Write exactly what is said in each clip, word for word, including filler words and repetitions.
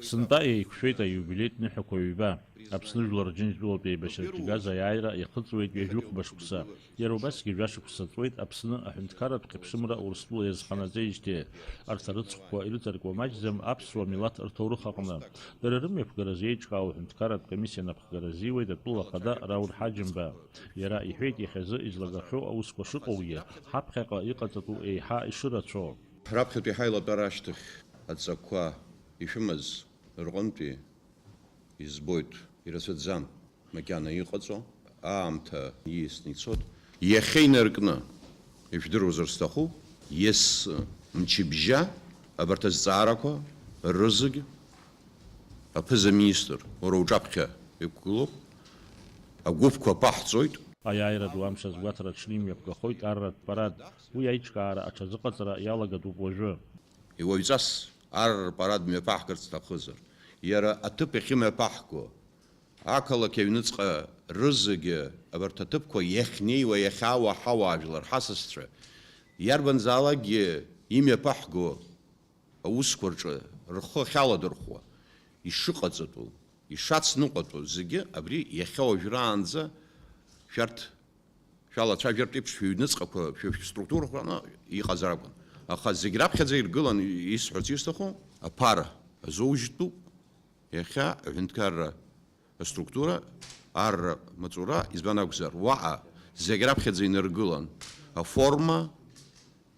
Сынтәа еиқәшәеит аиубилеитә ныҳәақәа ҩба. Аԥсны Жәлар Рџьынџьтәылатә еибашьраҿы игаз аиааира иахыҵуеит ҩажәихәба шықәса. Иара убасгьы жәашықәса ҵуеит Аԥсны аҳәынҭқарратә ҟьаԥшымра Урыстәыла иазханаҵеижьҭеи. Арҭ арыцхәқәа ирыҵаркуа маҷӡам аԥсуа милаҭ рҭоурых аҟны. Дара рымҩаԥгаразы еиҿкаау аҳәынҭқарратә комиссиа анапхгара азиуеит атәыла ахада Рауль Ҳаџьымба. Иара иҳәеит, иахьазы излагахьоу аусқәа шыҟоугьы, ҳаԥхьаҟа иҟаҵатәу еиҳа ишырацәоу. Раԥхьатәи ҳаилатәара ашьҭахь адҵақәа ишәымаз рҟынтәи избоит, ирацәаӡам макьана иҟаҵо, аамҭа ииасны ицоит. Иахьа инаркны, ижәдыруазар сҭахуп, ес мчыбжьа абарҭ азҵаарақәа рызегь аԥыза-министр, уара уҿаԥхьа иқәгылоуп, агәыԥқәа аԥаҳҵоит. Аиааира ду амш азгәаҭара аҽны имҩаԥгахоит арратә парад. Уи аиҿкаара аҽазыҟаҵара иалагатәуп уажәы. Иуаҩҵас арратә парад мҩаԥаҳгарц сҭахызар, иара аҭыԥ иахьымҩаԥаҳго, ақалақь аҩныҵҟа рызегьы абарҭ аҭыԥқәа иахьнеиуа, иахьаауа ҳауаажәлар, ҳасасцәа, иарбанзаалакгьы имҩаԥаҳго аусқәа рҿы рхы ахьаладырхәуа, ишыҟаҵатәу, ишацныҟәатәу зегьы абри иахьа уажәраанӡа шәарҭ шәалацәажәартә еиԥш шәыҩныҵҟақәа, шәа шәструктурақәа рҟны иҟазар акәын. Аха зегь раԥхьаӡа иргылан исҳәарц исҭаху, аԥара азоужьтәуп иахьа аҳәынҭқарра аструктура, арра маҵура, избан акәзар, уаҟа зегь раԥхьаӡа инаргылан аформа,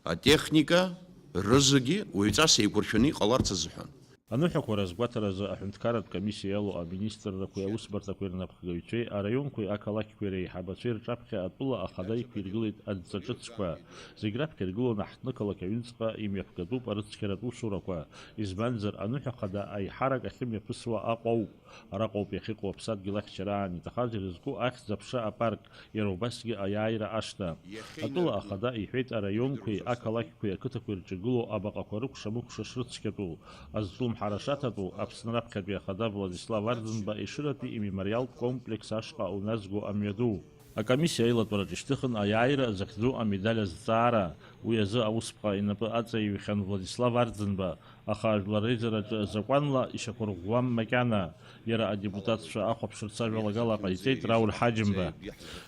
атехника, рызегьы уаҩҵас еиқәыршәаны иҟаларц азыҳәан. Аныҳәақәа разгәаҭаразы аҳәынҭқарратә комиссиа иалоу аминистррақәеи аусбарҭақәеи рнапхгаҩцәеи араионқәеи ақалақьқәеи реиҳабацәеи рҿаԥхьа атәыла ахада иқәиргылеит адҵа ҿыцқәа. Зегь раԥхьа иргылон аҳҭнықалақь аҩныҵҟа имҩаԥгатәуп арыцқьаратә усурақәа, избанзар, аныҳәа хада аиҳарак ахьымҩаԥысуа Аҟәа ауп. Араҟа ауп иахьыҟоу аԥсадгьыл ахьчараан иҭахаз ирызку Ахьӡ-аԥша апарк, иара убасгьы аиааира ашҭа. Атәыла ахада иҳәеит араионқәеи ақалақьқәеи ақыҭақәеи рҿы игылоу абаҟақәа рыкәша-мыкәша шрыцқьатәу, азҿлымҳара шаҭатәу, Аԥсны раԥхьатәи ахада Владислав Арӡынба Ешыратәи имемориалтә комплекс ашҟа уназго амҩаду. Акомиссиа аилатәараҿы ишьҭыхын аиааира захьӡу амедаль азҵаара. Уи азы аусԥҟа инапы аҵаиҩхьан Владислав Арӡынба, аха ажәлар реизараҿы закәанла ишьақәырӷәӷәам макьана. Иара адепутатцәа ахәаԥшырц ажәалагала ҟаиҵеит Рауль Ҳаџьымба.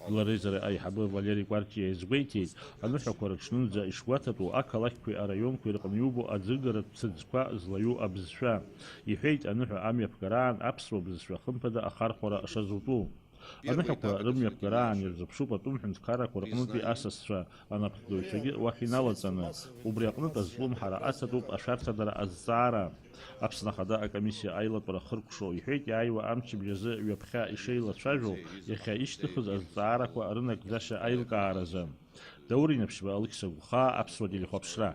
Жәлар реизара аиҳабы Валери Кәарҷиа иазгәеиҭеит, аныҳәақәа рыҽнынӡа ишгәаҭатәу ақалақьқәеи араионқәеи рҟны иубо аӡыргаратә ԥсыӡқәа злаҩу абызшәа. Иҳәеит, аныҳәа амҩаԥгараан аԥсуа бызшәа хымԥада ахархәара шазутәу. Аныҳәақәа рымҩаԥгараан ирзыԥшуп атәым ҳәынҭқаррақәа рҟнытәи асасцәа, анапхгаҩцәагьы уахь иналаҵаны. Убри аҟнытә азҿлымҳара аҭатәуп ашәарҭадара азҵаара. Аԥсны Ахада акомиссиа аилатәара хыркәшо иҳәеит иааиуа амчыбжь азы ҩаԥхьа ишеилацәажәо, иахьа ишьҭыхыз азҵаарақәа рынагӡашьа аилкааразы. Даур Инаԥшьба, Алықьса Гәхаа, Аԥсуа телехәаԥшра.